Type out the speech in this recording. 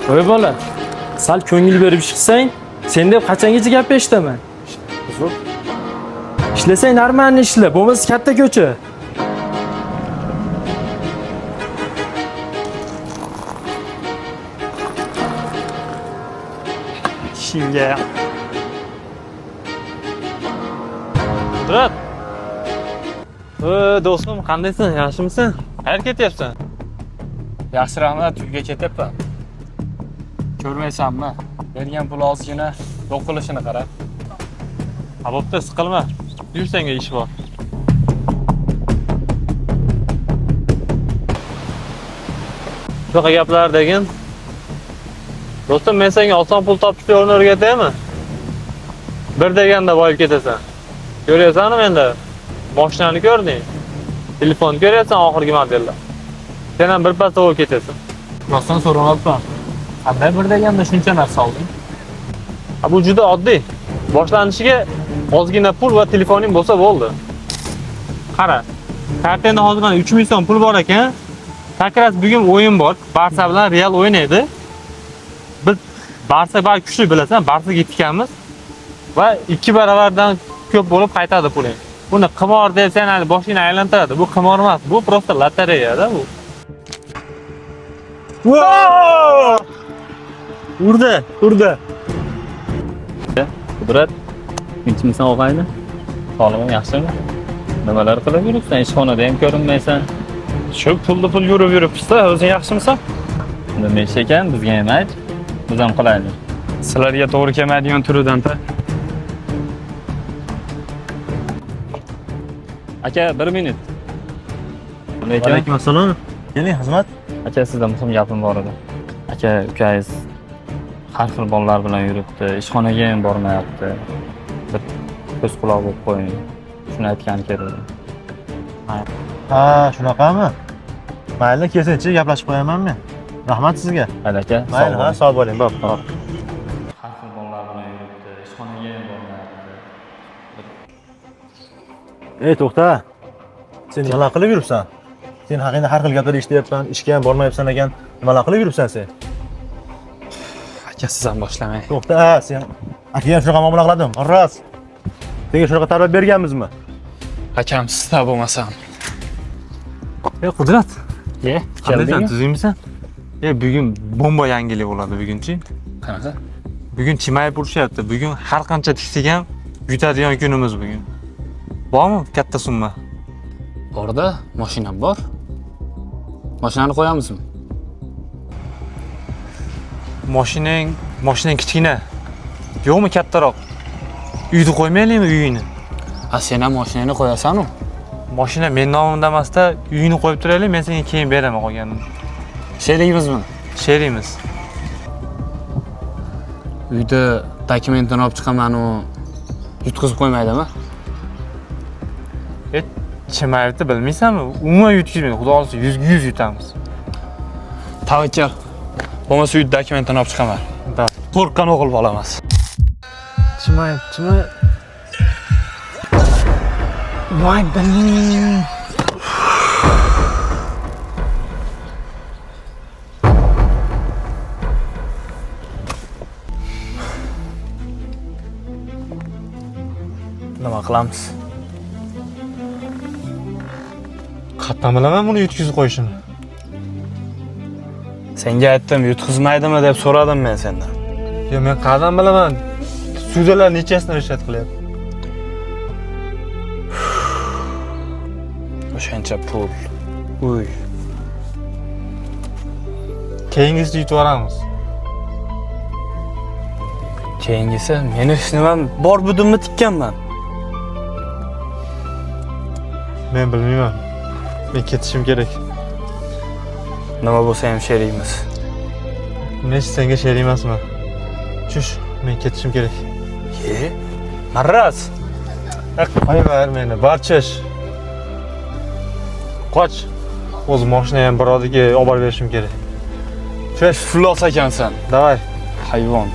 Voy bola, sal ko'ngil berib ish qilsang, sen deb qachongacha gap eshitaman? Uzr. Ishlasang normalni ishla, bo'lmasa katta ko'cha. Ishingga. Qudrat. Ey do'stim, qandaysan? Yaxshimisan? Qayerga ketyapsan? Yaxshi rahmat, uyga ketyapman. Ko'rmaysanmi? Bergan pul ozgina yo'q qilishini qara. Ha, bo'pti, siqilma. Yur, senga ish bor. Shunaqa gaplar degin. Do'stim, men senga oson pul topish yo'lini o'rgataymi? Bir deganda boyib ketasan. Ko'ryapsanmi endi? Mashinani ko'rding? Telefon ko'ryapsan oxirgi modellar. Sen ham bir pasda bo'lib ketasan. Rostdan so'rayapman. Qanday bir deganda shuncha narsa olding? Ha, bu juda oddiy. Boshlanishiga ozgina pul va telefoning bo'lsa bo'ldi. Qara, kartangda hozir mana 3000 so'm pul bor ekan. Как раз bugun o'yin bor. Barsa bilan Real o'ynaydi. Biz Barsa bor kuchli bilasan, Barsaga yetganmiz va 2 baravardan ko'p bo'lib qaytadi puling. Buni qimor deb sen hali boshingni aylantiradi. Bu qimor emas, bu просто lotereya-da bu. Urdi, urdi. Qudrat, tinchmisan og'ayni? Sog'lig'ing yaxshimi? Nimalar qilib yuribsan? Ishxonada ham ko'rinmaysan. Shu pulni pul yurib yuribmiz-da, o'zing yaxshimisan? Nima ish ekan, bizga ham ayt. Biz ham qilaylik. Sizlarga to'g'ri kelmaydigan turidan-da. Aka, bir minut. Alaykum. Alaykum assalom. Keling, xizmat. Aka, sizda muhim gapim bor edi. Aka, ukangiz har xil bolalar bilan yuribdi, ishxonaga ham bormayapti. Bir ko'z quloq bo'lib qo'ying. Shuni aytgani keldim. Ha, shunaqami? Mayli, kelsinchi, gaplashib qo'yaman men. Rahmat sizga. Mayli aka, Mayli, sog' ha, bo'ling. sog' bo'ling. Bo'p, bo'p. Har xil bolalar bilan yuribdi, ishxonaga ham bormayapti. Ey, to'xta. Sen nimalar qilib yuribsan? Sen haqingda har xil gaplar eshityapman, ishga ham bormayapsan ekan. Nimalar qilib yuribsan sen? Aka, siz ham boshlamang. To'xta, sen akaga ham shunaqa muomala qiladimi? Rost. Senga shunaqa tarbiya berganmizmi? Akam, sizda bo'lmasam. Ey Qudrat, Ye, qandaysan? keldingmi? Tuzukmisan? Ey, bugun bomba yangilik bo'ladi bugunchi. Qanaqa? Bugun Chimayev urishyapti. Bugun har qancha tiksak ham yutadigan kunimiz bugun. Bormi katta summa? Borda, mashinam bor. Mashinani qo'yamizmi? Mashinang kichkina. Yo'qmi kattaroq? Uyni qo'ymaylikmi uyingni? A sen ham mashinangni qo'yasan-u. Mashina men nomimda emasda, uyingni qo'yib turaylik, men senga keyin beraman qolganini. Sherigimizmi? Sherikmiz. Uyda dokumentini olib chiqaman u yutqizib qo'ymaydimi? E, Chimayevni bilmaysanmi? Umuman yutkizmaydi. Xudo xohlasa 100 ga 100 yutamiz. Tavakkal. Bo'lmasa uyda dokumentini olib chiqaman. Da. Qo'rqqan o'g'il bola emas. Chimayev, Chimayev. Voy biling. Nima qilamiz? Qayerdan bilaman buni yutkizib qo'yishini? Senga aytdim, yutqizmaydimi deb so'radim men sendan. Yo, men qayerdan bilaman? Sudyalar nechasini решать qilyapti? O'shancha pul, uy. Keyingisini yutib yuboramiz. Keyingisi meni nimam bor budimni tikkanman. Men bilmayman. Men ketishim kerak. Nima bo'lsa ham sherikmiz. Men senga sherik emasman. Tush, men ketishim kerak. Ye? Marraz. Qo'yver meni, barchish. Qoch. O'zi mashina ham birovniki olib borib berishim kerak. Tush, Iflos ekansan. Давай. Hayvon.